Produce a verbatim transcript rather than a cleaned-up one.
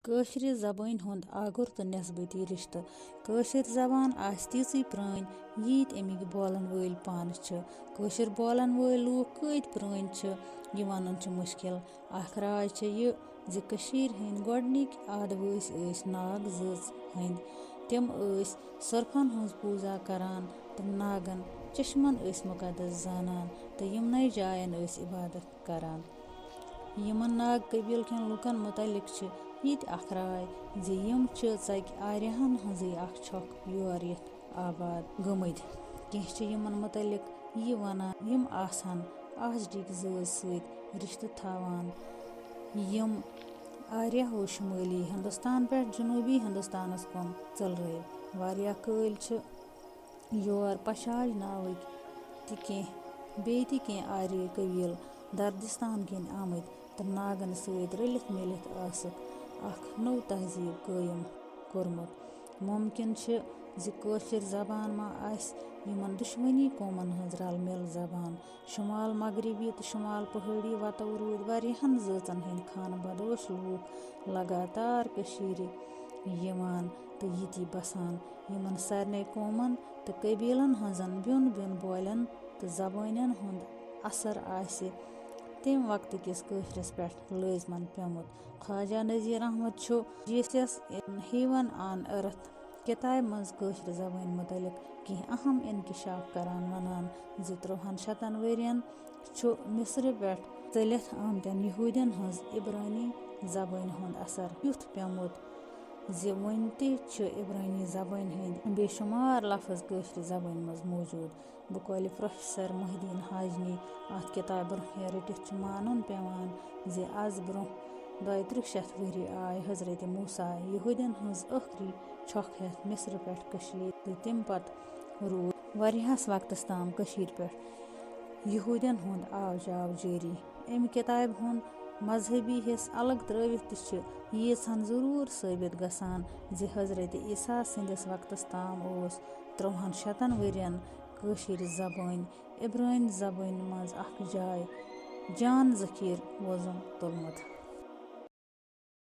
کٲشرِ زبٲنۍ ہُنٛد آگُر تہٕ نسبتی رشتہٕ۔ کٲشِر زبان آسہِ تیٖژٕے پرٛٲنۍ، ییٖتۍ اَمِکۍ بولن وٲلۍ پانہٕ چھِ۔ کٲشُر بولن وٲلۍ لوٗکھ کۭتۍ پرٛٲنۍ چھِ، یہِ وَنُن چھُ مُشکِل۔ اکھ راے چھےٚ یہِ زِ کٔشیٖرِ ہٕنٛدۍ گۄڈٕنِکۍ آدٕ وٲسۍ ٲسۍ ناگ زٲژ ہٕنٛدۍ۔ تِم ٲسۍ سۄرپھن ہٕنٛز پوٗزا کران تہٕ ناگن چشمن ٲسۍ مُقدس زانان تہٕ یِمنٕے جاین ٲسۍ عبادت کران۔ یِمن ناگ قبیٖلہٕ کٮ۪ن لوٗکن مُتعلق چھِ یہِ تہِ اکھ راے زِ یِم چھِ ژکہِ آریاہن ہٕنٛزٕے اکھ چھۄکھ یور یِتھ آباد گٔمٕتۍ۔ کینٛہہ چھِ یِمن مُتعلق یہِ وَنان، یِم آسہٕ ہن آسجِک زٲژ سۭتۍ رِشتہٕ تھاوان، یِم آریاہو شُمٲلی ہِندُستان پٮ۪ٹھ جنوٗبی ہِندُستانَس کُن ژٔلرٲوۍ۔ واریاہ قٲبلہِ چھِ یور پشاج ناوٕکۍ تہِ کینٛہہ، بیٚیہِ تہِ کینٛہہ آریہِ قبیٖلہٕ دردِستان کِنۍ آمٕتۍ تہٕ ناگن سۭتۍ رٔلِتھ مِلِتھ ٲسٕکھ اکھ نوٚو تہذیٖب قٲیِم کوٚرمُت۔ مُمکِن چھِ زِ کٲشِر زبان ما آسہِ یِمن دُشمنی قومن ہٕنٛز رل مِل زبان۔ شُمال مغربی تہٕ شُمال پہٲڑی وتو روٗدۍ واریاہن زٲژن ہٕنٛدۍ خانہٕ بدوش لوٗکھ لگاتار کٔشیٖرِ یِوان تہٕ ییٚتی بسان۔ یِمن سارنٕے قومن تہٕ قبیٖلن ہٕنٛزن بیوٚن بیوٚن بولٮ۪ن تہٕ زبٲنٮ۪ن ہُنٛد اثر آسہِ تَمہِ وقتہٕ کِس کٲشرِس پٮ۪ٹھ لٲزمن پیوٚمُت۔ خواجہ نذیر احمد چھُ Jesus in Heaven on Earth کِتابہِ منٛز کٲشرِ زبٲنۍ مُتعلق کینٛہہ اہم انکشاف کران، ونان زِ ترٛۆہن شتن ؤرین چھُ مصرِ پٮ۪ٹھ ژٔلِتھ آمتٮ۪ن یہوٗدین ہٕنٛز عبرٲنی زبٲنۍ ہُنٛد اثر یُتھ پیوٚمُت زِ وُنہِ تہِ چھِ عبرٲنی زبٲنۍ ہٕنٛدۍ بے شُمار لفظ کٲشرِ زبٲنۍ منٛز موجود۔ بقولِ پروفیسر محی الدین حاجنی، اتھ کتابہِ برونٛہہ رٔٹِتھ چھُ مانُن پیوان زِ از برونٛہہ دۄیہِ ترٕٛہ شتھ ؤری آے حضرت موسیٰ یہوٗدین ہٕنٛز ٲخری چھۄکھ ہٮ۪تھ مصرِ پٮ۪ٹھ کٔشیٖرِ تہٕ تمہِ پتہٕ روٗد واریاہس وقتس تام کٔشیٖرِ پٮ۪ٹھ یہوٗدین ہُنٛد آو جاو جٲری۔ امہِ کتابہِ ہُنٛد مذہبی حصہٕ الگ ترٲوِتھ تہِ چھِ ییٖژہن ضروٗر ثٲبت گژھان زِ حضرت عیسیٰ سٕنٛدِس وقتس تام اوس ترٛۆہن شتن ؤرین کٲشِر زبٲنۍ عبرٲنۍ زبٲنۍ منٛز اکھ جاے جان ذخیٖرٕ وۄزُم تُلمُت۔